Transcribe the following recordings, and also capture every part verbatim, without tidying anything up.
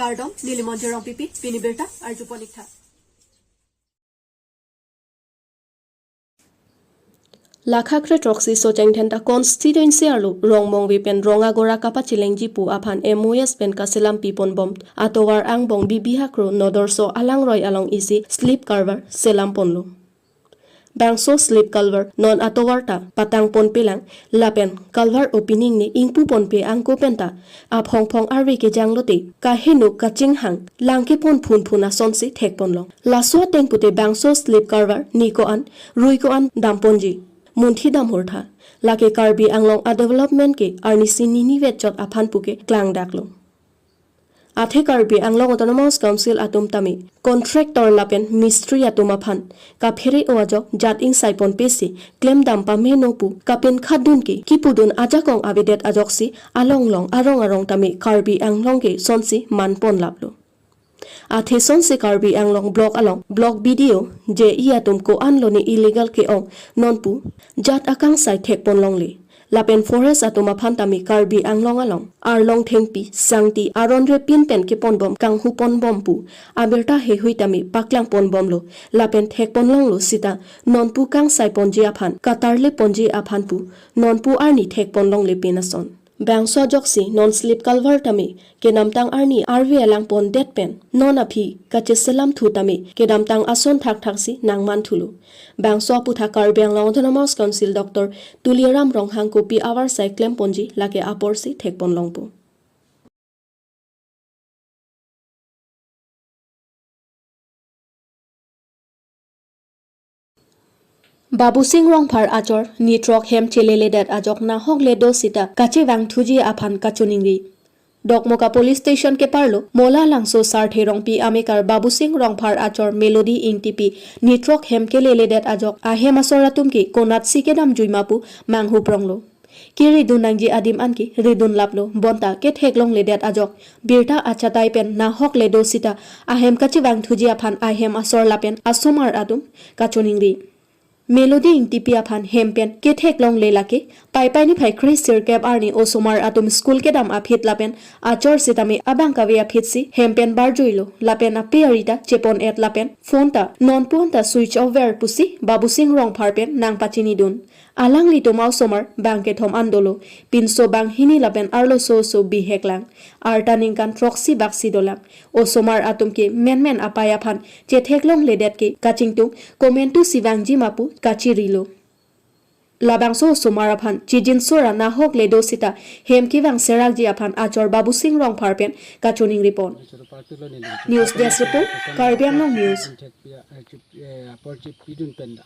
Kardom, neli Monjir Rongpipi, pini birta arjupon ik tha. Lakha kre throksi Socheng Dhenta constituency arlo Rongmongve pen Rongagora kapachilengji pu aphan M O S pen kaselam pipon bom atovar angbong Bibihak Ro Nodarso alangroi along isi slip culvert selam ponlo. Bangso slip culvert non atovar ta patang ponpe lang lapen culvert opening ne ingpu ponpe angko penta aphongphong arve kejang lote kaheno kachinghang langke pon phunphun asonsi thek ponlong. Laso ateng pute bangso slip culvert ni ko-an rui ko-an dam ponji munthi dam hurtha. Lake Karbi Anglong a development ke arnisi nini vetchot aphan puke klangdaklo. Athe Karbi Anglong Autonomous Council atum tame contractor lapen mistri atum aphan kaphere-o ajok jat ingsai ponpe si klemdam pameno pu kapinkhatdun ke kipudun ajakong avedet ajoksi along along arong arong tame Karbi Anglong ke sonsi man ponlaplo. Athe sonsi Karbi Anglong block along block B D O, J E atum ko-an lone illegal ke-ong nonpu jat akangsai thek ponlongle. Lapen forest atum aphan tame Karbi Anglong along Arlong Thengpi, Sangti, Aron Repin pen kepon bom kanghu pon bom pu abirta heihui tame paklang pon bomlo. Lapen thek ponlonglo sita nonpu kangsai ponji aphan katarle ponji aphan pu nonpu arni thek ponlongle pin ason. Bangso ajoksi non slip culvert tame kedamtang arni arve alang pondet pen non aphi kacheselam thu tame kedamtang ason thakthak si nangman thulo. Bangso aputhak Karbi Anglong Autonomous Council Doctor Tuliram Ronghang kopi avarsai klem ponji lake apor si thek ponlongpo. Babusing Rongphar achor ni throk hem cheleledet ajok nahok le do sita kachevang thuji aphan kachiningri. Dokmoka Police Station keparlo Mola Langso Sarthe Rongpi amekar Babusing Rongphar achor Melody Ingtipi ni throk hem keleledet ajok ahem asor atum ke konatsi kedam juima pu manghu pronglo. Keridun nangji adim anke ridun laplo bonta ketheklongledet ajok birta achatai pen nahok le do sita ahem kachevang thuji aphan ahem asor lapen asomar atum kachiningri. Melody Ingtipi aphan hem pen ketheklongle lake Paipai niphai kre sirkep arni osomar atum school kedam aphi lapen achor sitame abang kave aphi si hem pen barjuilo lapen ape arita chepon-et lapen phone ta nonpu anta switch off ver pusi Babusing Rongphar pen nangpachinidun. Alanglitum a-osomar bang kethom an dolo, pinso bang hini lapen arloso oso bihek lang. Arta ningkan throksi baksi dolang. Osomar atum ke menmen apai aphan chetheklongledet ke kachingtung komantu si vangji ma pu kachirilo. Labangso osomar aphan chijinso ra nahok le do sita hem kevang serakji aphan achor Babusing Rongphar pen kachiningri pon. News Desk Report, Karbi Anglong News. Apor chepidun pen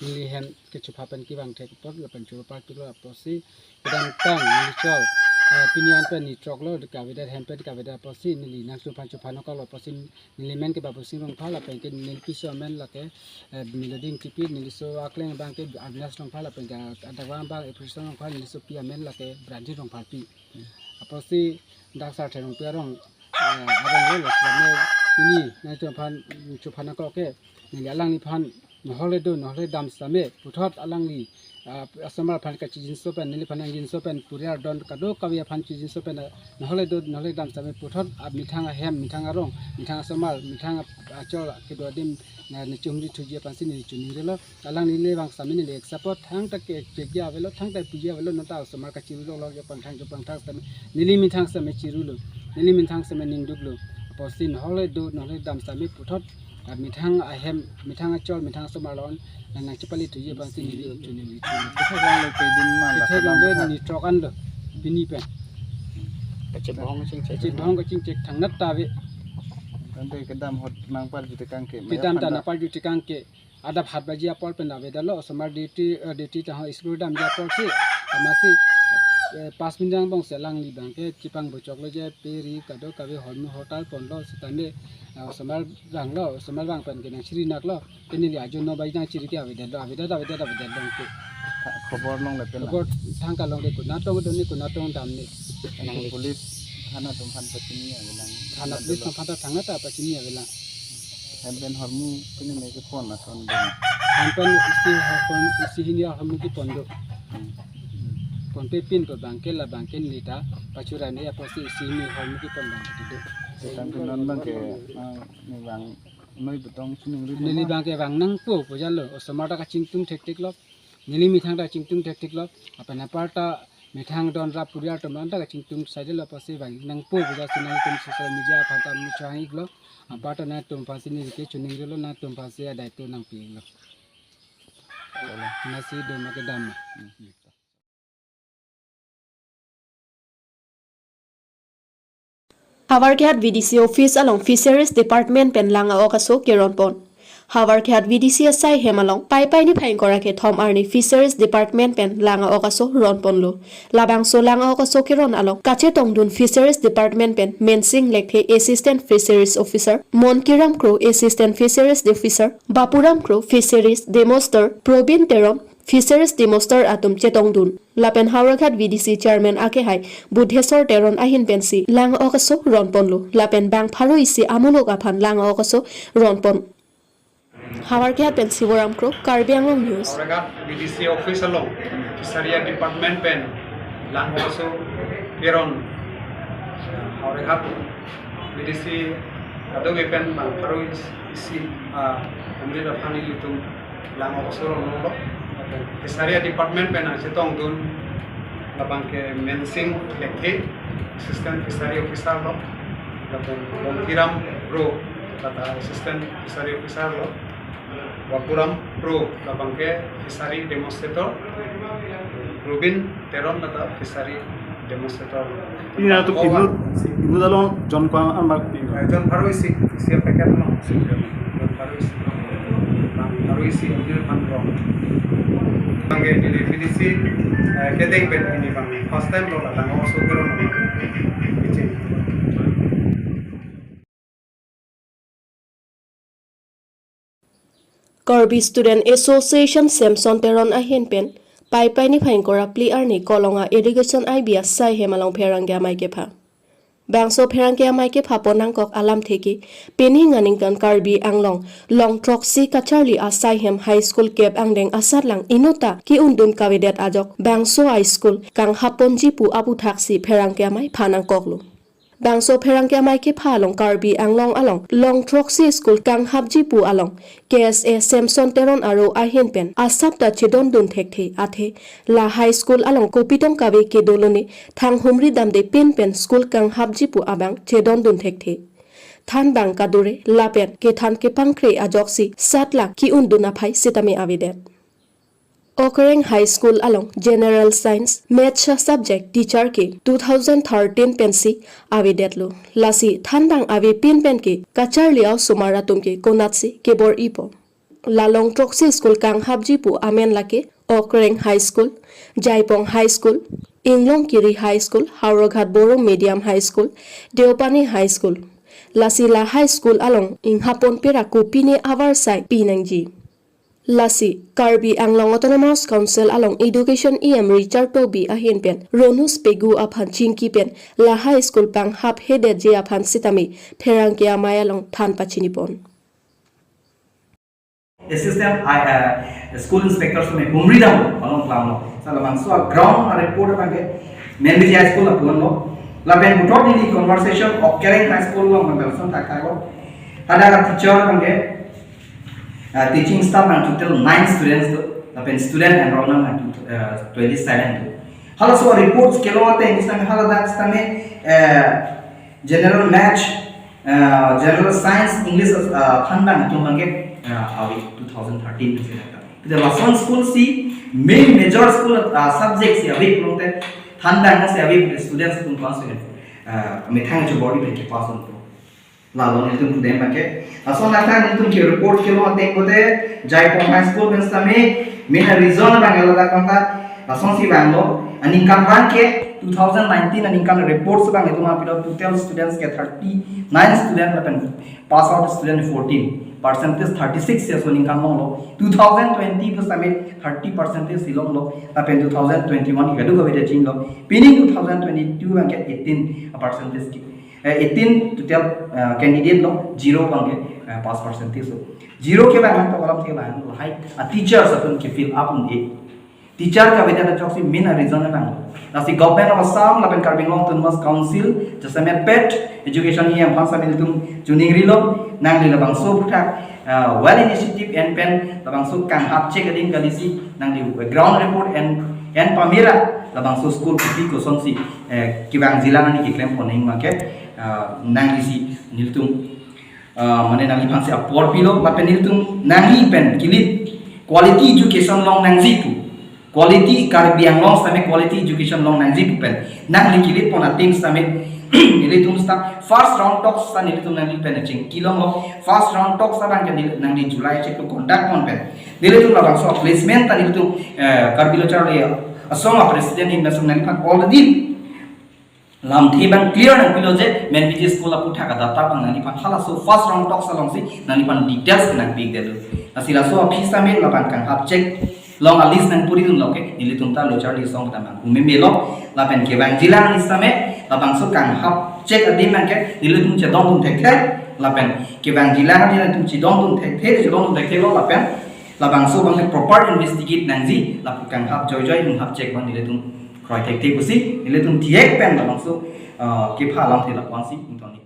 neli hem kechepha pen kevang thek apot lapen choro parpiklo apotsi kedamtang neli chor, eh, pini an pen ni throklo kavedet hem pen kavedet apotsi neli nangchephan chephan noklo apotsi neli men ke Babusing Rongphar lapen ke neli piso amen lake, eh, Melody Ingtipi, neliso akleng abang ke Avinash Rongphar lapen ke adakvang abang Ephraim Rongphar, nelisopi amen lake Brandi Rongpharpi. Apotsi dak Sarthe Rongpi arong, eh, arong lo sitame pini nangchephan chephan noklo ke neli alangliphan nahok le do nahok le dam sitame puthot alangli, ah, asomar aphan kachijinso pen neliphan nangjinso pen puriar don kadokave aphan chijinso pen, ah, nahok le do nahok le dam sitame puthot, ah, methang ahem methang arong methang asomar methang ap-, achor kedo adim na nechumri thuji aphansi neli chiningrilo. Alangli le vang sitame neli ek support thangta ke chekji avelo thangta puji avelo nonta osomar kachirulok lok jopang thang jopang thang sitame neli methang sitame chirulo, neli methang sitame ningduklo. Apotsi nahok le do nahok le dam sitame puthot, ah, methang ahem methang achor methang asomar along nangchepali thuji aphansi neli chiningrilo. Ketheklongle kedin ma la ketheklongle ni throk anlo pini pen. Kachebohong kachingchek. Kachebohong kachingchek thangnat ta ave. Tangte kedam ahut nangparju tekang ke. Kedam ta nangparju tekang ke. Adap hat baji apor pen avedetlo, osomar duty, eh, duty ta ho school damji apor si, amatsi, eh, pas minit angbong si alangli abang ke chepang bochoklo je pe ri kadokave hormu hotel ponlo sitame, eh, osomar vanglo, osomar vang pen ke nangchiri naklo, ke neli ajo no baji nangchiri ke avedetlo, avedet, avedet, avedetlo ke. Khobor longle pen. Khobor thangta longle konat tong done konat tong damne. Police thana atum aphan pachini avelang. Thana police atum aphan ta thangnat ta pachini avelang. Hem pen hormu pini ne kepon ason dun. Hem pen isi hormu isi hini hormu kepon do. Hmm. ponpe pin pu abangke labangke neli ta pachurani apotsi isi ni hol muki pon abangke do. Tangte non abangke, ah, neli abang noi betong chiningri neli abangke vang nangpo pu jalo, osomar ta kachingtung thekthek lo. Neli methang ta chingtung thekthek lo. Lapen aparta methang don rap puriar atum ta kachingtung saide lo apotsi vang nangpo pu jasi nangtum social media aphan ta muchang iklo. Aparta nangtum aphansi neli ke chiningrilo, nangtum aphansi adai tu nangpi iklo. Nasi do make dam. Howraghat V D C office along Fisheries Department pen lang a-ok aso keron pon. Howraghat V D C asai hem along Paipai niphai ingkoi ra kethom arni Fisheries Department pen lang a-ok aso ron ponlo. Labangso lang a-ok aso keron along kachetongdun Fisheries Department pen Mensing Lekthe, Assistant Fisheries Officer, Monkiram Kro, Assistant Fisheries Officer, Bapuram Kro, Fisheries Demoster, Probin Teron, Fisheries Demoster atum chetongdun. Lapen Howraghat V D C Chairman akehai Budhesor Teron ahin pensi lang a-ok aso ron ponlo. Lapen bang pharo isi amuluk aphan lang a-ok aso ron pon. Howraghat pen Siboram Kro, Karbi Anglong News. Howraghat V D C office along Fishery Department pen lang a-ok aso keron, Howraghat V D C kadokave pen bang pharo isi, ah, umri aphan ilitum lang a-ok aso ronlo. Fishery Department pen nangchetongdun labangke Mensing Lekthe, Assistant Fishery Officer lo, lapen Bongkiram Kro, lata Assistant Fishery Officer lo, Bapuram Kro, labangke Fishery Demonstrator, Rubin Teron lata Fishery Demonstrator. Ini na tu inut, inut along jon ko-an mark pi? Eh, jon pharo isi, isi packet lo. Jon pharo isi. Jon pharo isi, ambil pan rong. Bangke neli V D C, eh, kedeng pen ini bang. First time lo datang, oh, super lo. Kecil. Karbi Student Association Samson Teron ahin pen Paipai niphai ingkoi ra phli arni Kolonga Irrigation I B asai hem along pherangke amei kepha. Bangso pherangke amei kepha pon nangkok alamthe ke, pini aningkan Karbi Anglong long throksi kacharli asai hem high school kep angdeng asatlang inut ta ke-undun kavedet ajok bangso high school kanghap ponji pu aputhaksi pherangke amei pha nangkoklo. Bangso pherangke amei kepha along Karbi Anglong along long throksi school kanghapji pu along K S A Samson Teron aro ahin pen asap ta chedondun thekthe, athe la high school along kopi tong kave kedo lone thanghumri damde pin pen school kanghapji pu abang chedondun thekthe. Thanbang kadure lapen kethan kepangkre ajoksi satlak ke-undun aphai sitame avedet. Okreng High School along General Science, Maths subject teacher ke two thousand thirteen pensi avedetlo. Lasi thanbang ave pin pen ke kacharli a-osomar atum ke konatsi kebor-ipo. La long throksi school kanghapji pu amen lake Okreng High School, Jaipong High School, Inglongkiri High School, Howraghat Boro Medium High School, Deopani High School. Lasi la high school along inghap ponpe ra kopine avarsai pinangji. Lasi Karbi Anglong Autonomous Council along Education E M Richard Tokbi ahin pen Ronus Pegu aphan chingki pen la high school panghaphedetji aphan sitame pherangke amei along than pachinipon. Assistant I, uh, School Inspector sitame humri dam along klanglo. Sala bangso a-ground a-report abangke Menbiji High School lapu-an lo. Lapen puthot neli conversation Okreng High School along conversation thakthaklo. Hadak a-teacher abangke, uh, teaching staff abang total nine students do. Lapen student enrollment abang, uh, twenty-seven do. Halaso reports kelong ateng sitame haladak sitame, uh, General Maths, uh, General Science, English, uh, thanbang atum abangke, uh, ave two thousand thirteen pensi dak. Pita lason school si main major school, uh, subject si ave pulote thanbang si ave students atum konse, uh, methang chobor-i pen kepass unpo. Lalo nelitum pudam abangke. Lason athak nelitum ke report kelong ateng pote Jaipong High School pen sitame main reason abang ladak abang ta lasonsi vanglo. Aningkanrang ke two thousand nineteen aningkan report si vang itum apilo total students ke thirty-nine student lapen pass out student fourteen, percentage thirty-six ya so aningkan longlo. Two thousand twenty pu sitame thirty percentage si longlo. Lapen two thousand twenty-one ke kadokave ta chinglo. Pini two thousand twenty-two abangke eighteen percentage ke, eh, eighteen total, eh, candidate lo, zero abangke, eh, pass percentage lo. Zero ke abang to kolam ke abang lahai, ah, teachers atum ke fill up un-e. Teacher kavedet ajoksi main a reason abang. Lasi Government of Assam lapen Karbi Anglong Autonomous Council jasemet pet education E M aphan sitame nelitum chiningrilo, nangli labangso aphuthak, ah, well initiative en pen labangso kanghap chek adim kalisi nangli ground report en, en pamera labangso school kopi kosonsi, eh, kevangjilang ani keklem pon nangji ma ke, ah, nanglisi nelitum, ah, mane nangliphansi apor pilo, lapen nelitum nangli pen kilit quality education long nangji pu. Quality Karbi Anglong sitame quality education long nangji pu pen nangli kilit pon adim sitame nelitum sita first round talks ta nelitum nangli pen chingki longlo. First round talks ta abang ke neli, nangli July chiklo conduct pon pen nelitum labangso placement ta nelitum, eh, Karbi Lo Charli Asong a president in masong nangliphan already lamthe abang clear nangpilo je Menbiji school aphuthak a data abang nangliphan halaso first round talks alongsi nangliphan details nangpidetlo. Lasi laso aphi sitame lapen kanghap chek long a list nangpuri dunlo ke nelitum ta Lo Charli Asong ta nang umeme lo, lapen kevangjilang ani sitame labangso kanghap chek adim abang ke nelitum chedondun thekthe, lapen kevangjilang ani nelitum chedondun thekthe, chedondun thekthe lo, lapen labangso abang ke proper investigate nangji, lapu kanghap joijoi, kanghap chek abang nelitum kroi thekthe pusi nelitum thek pen labangso, ah, kepha lamthe lapu-ansi ingtonik.